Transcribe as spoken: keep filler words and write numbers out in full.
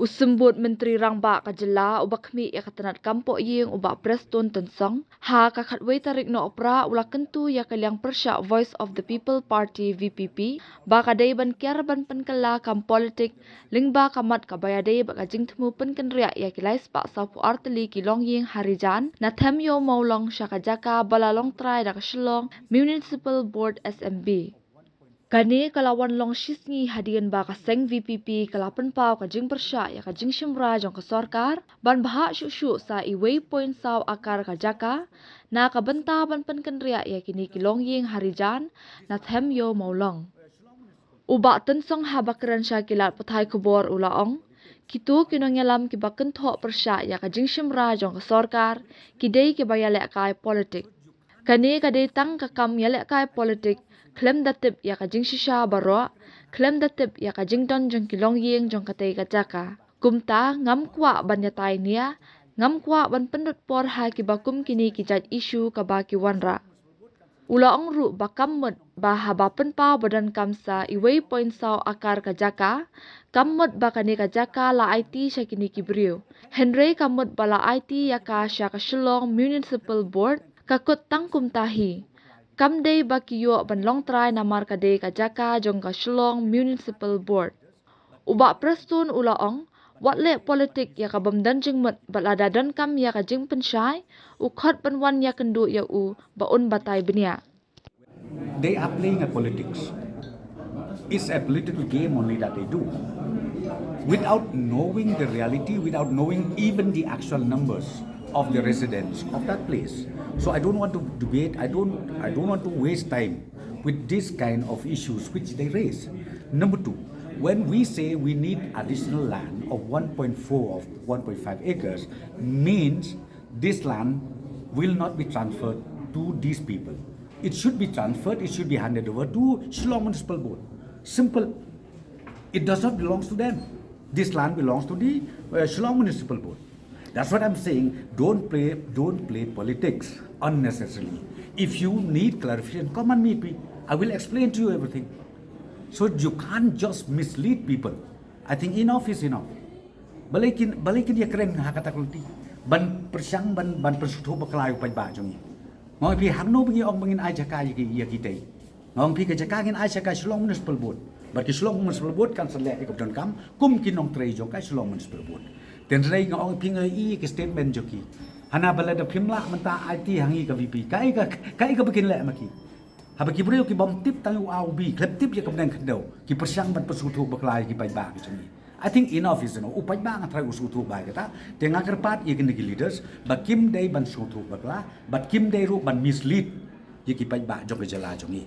U Symbud Myntri Rangbah ka jylla uba khmih ïa ka tnat kam pohïing u Bah Prestone Tynsong, ha ka khatwei tarik Nohprah u la kyntu ïa ka liang pyrshah Voice of the People Party, V P P, ba ka dei ban kiar ban pynkylla kam politik lyngba ka mat kaba ïadei bad ka jingthmu pynkynriah ïa ki lai spah sawphew ar tylli ki longïing ha Rijan na Them Ïew Mawlong sha ka jaka ba la long trai da ka Shillong Municipal Board, S M B. Kane ka la wan long shisngi hadien ba ka seng V P P ka la pynpaw ka jingpyrshah ïa ka jingshim rai jong ka sorkar ban bhah shuh shuh sa iwei point saw akar ka jaka na ka bynta ban pynkynriah ïa kine ki longïing ha Rijan na Them Ïew Mawlong. U Bah Tynsong haba kren sha ki lad pathai khubor u la ong, kito ki nongïalam kiba kynthoh pyrshah ïa ka jingshim rai jong ka sorkar ki dei kiba ïalehkai politik. Kane ka dei tang ka kam ïalehkai politik, khlem da tip ïa ka jingshisha baroh, khlem da tip ïa ka jingdon jong ki longïing jong katei ka jaka. Kumta ngam kwah ban ïatai nia, ngam kwah ban pynlut por ha kiba kum kine ki jait issue kaba ki wanrah. U la ong ruh ba kam mut ba haba pynpaw ba donkam sa iwei point saw akar ka jaka, kam mut ba kane ka jaka la aiti sha kine ki briew. Hynrei kam mut ba la aiti ïa ka sha ka Shillong Municipal Board, ka kut tang kumta hi. Kam dei ba ki ïoh ban long trai namar ka dei ka jaka jong ka Shillong Municipal Board. U Bah Prestone u la ong, wat leh politik ïa ka bym don jingmut bad lada donkam ïa ka jingpynshai, u khot ban wan ïakynduh ïa u ba un batai bniah. They are playing a politics. It's a political game only that they do. Without knowing the reality, without knowing even the actual numbers of the residents of that place. So I don't want to debate, I don't, I don't want to waste time with this kind of issues which they raise. Number two, when we say we need additional land of one point four or one point five acres, means this land will not be transferred to these people. It should be transferred, it should be handed over to Shillong Municipal Board. Simple. It does not belong to them. This land belongs to the uh, Shillong Municipal Board. That's what I'm saying. Don't play, don't play politics unnecessarily. If you need clarification, come and meet me. I will explain to you everything. So you can't just mislead people. I think enough is enough. Balei kin, balei kin ïakren ha kata ka lynti. Ban pyrshang, ban, ban pynsngewthuh bakla ïa u paidbah jong ngi. Nga ong ïa phi hangno ba ngi ong ba ngin ai jaka ïa ki, ïa kitei. Nga ong ïa phi ka jaka ngin ai sha ka Shillong Municipal Board. Bad ka Shillong Municipal Board kan sa leh ïa kaba donkam kum ki nongtrei jong ka Shillong Municipal Board. Hynrei nga ong ïa phi nga ïohi ïa ki statement jong ki. Hana ba lada phim lah mynta aiti ha ngi ka V P. Kaei ka, kaei kaba kin leh ma ki. Haba ki briew ki bym tip tang ïa u A u B, khlem tip ïa ka bneng khyndew, ki pyrshang ban pynsngewthuh bakla ïa ki paidbah ki jong ngi. I think enough is enough. U paidbah nga tharai u sngewthuh bha ïa kata. Te nga kyrpad ïa kine ki leaders ba kim dei ban sngewthuh bakla, bad kim dei ruh ban mislead ïa ki paidbah jong ka jylla jong ngi.